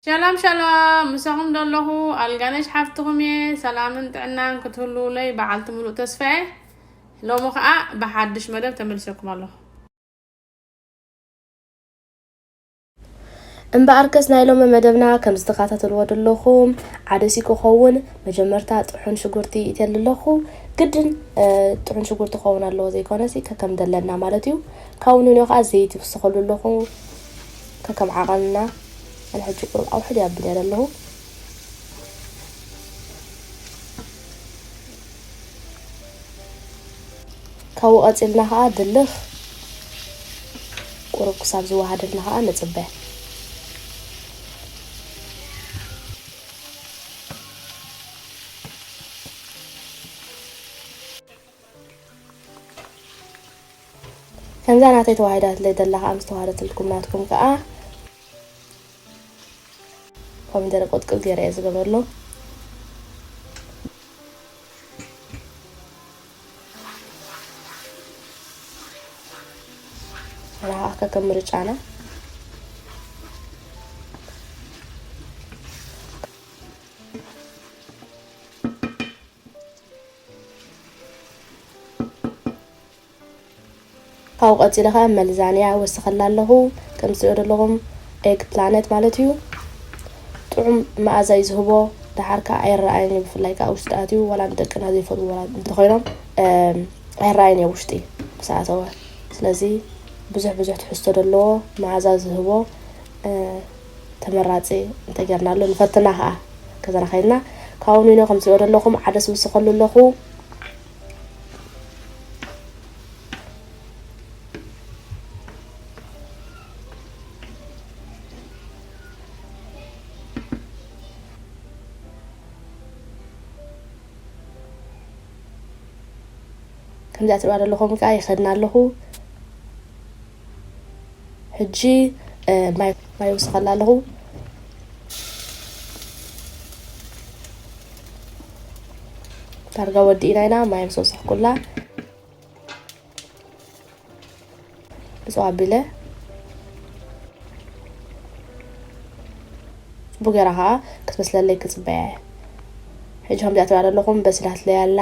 ሻሎም ሻሎም፣ ምሳኹም ዘለኹ ኣልጋነሽ ሓፍትኹም እየ። ሰላምን ጥዕናን ክትህልውለይ በዓልቲ ሙሉእ ተስፋ እየ። ሎሚ ኸኣ ብሓድሽ መደብ ተመልሰኩም ኣለኹ። እምበኣርከስ ናይ ሎሚ መደብና ከም ዝተኸታተልዎ ዘለኹም ዓደሲ ክኸውን መጀመርታ ጥሑን ሽጉርቲ ይእትየሉ ኣለኹ። ግድን ጥሑን ሽጉርቲ ክኸውን ኣለዎ ዘይኮነሲ ከከም ደለና ማለት እዩ። ካብኡ ንንዮ ከዓ ዘይቲ ይፍስኸሉ ኣለኹ ከከም ዓቐንና። ኣነ ሕጂ ቁሩብ ኣውሕድ ያብል እየ ዘለኹ። ካብኡ ቀፂልና ከዓ ድልኽ ቁሩብ ክሳብ ዝወሃደልና ከዓ ንፅበ። ከምዛ ናተይ ተዋሂዳትለይ ደላ ከዓ ምስ ተዋህደትልኩም ናትኩም ከዓ ኮሚደረ ቅጥቅጥ ገይረ እየ ዝገበርሎ። ንዓኻ ከም ምርጫና። ካብኡ ቀፂለ ከዓ መልዛንያ ወስኸላ ኣለኹ። ከም ትሪኦ ዘለኹም ኤግ ፕላነት ማለት እዩ። ጥዑም መኣዛ እዩ ዝህቦ። ደሓር ከዓ ኣይረኣየን እዩ፣ ብፍላይ ከዓ ውሽጢ ኣትዩ ዋላ ንደቅና ዘይፈትዎ ዋላ እንተኾይኖም ኣይረኣየን እዩ ውሽጢ ምስ ኣተወ። ስለዚ ብዙሕ ብዙሕ ትሕዝቶ ዘለዎ መኣዛ ዝህቦ ተመራፂ እንተጌርናሉ ንፈትና ከዓ። ከዛና ከይድና ካብኡ ንኖ ከም ትሪኦ ዘለኹም ዓደስ ውስኸሉ ኣለኹ። ከምዚኣ ትሪእዋ ዘለኹም ከዓ ይኸድና ኣለኹ። ሕጂ ማይ ማይ ውስኸላ ኣለኹ። ዳርጋ ወዲእና ኢና ማይ ምስ ወሰኽኩላ ብፅዋ ኣቢለ ጽቡቅ ገይራ ከዓ ክትበስለለይ ክጽበያ እየ። ሕጂ ከምዚኣ ትሪኣ ዘለኹም በሲላትለይ ኣላ።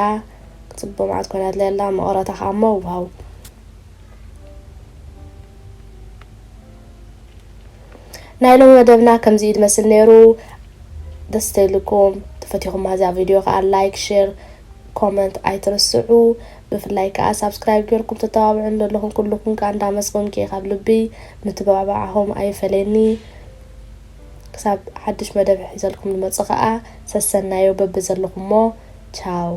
ጽቡቅ መዓት ኮይናትለይ ኣላ። መቐረታ ከዓ እሞ ዋው። ናይ ሎሚ መደብና ከምዚ እዩ ዝመስል ነይሩ። ደስ ተይልኩም ተፈቲኹማ እዛ ቪድዮ ከዓ ላይክ፣ ሼር፣ ኮመንት ኣይትርስዑ። ብፍላይ ከዓ ሳብስክራይብ ገይርኩም ተተባብዑን ዘለኹም ኩልኩም ከዓ እንዳመስገንኩ እየ ካብ ልቢ። ምትብባዕኹም ኣይፈለየኒ። ክሳብ ሓድሽ መደብ ሒዘልኩም ንመጽእ ከዓ ሰሰናዮ በብዘለኹሞ። ቻው።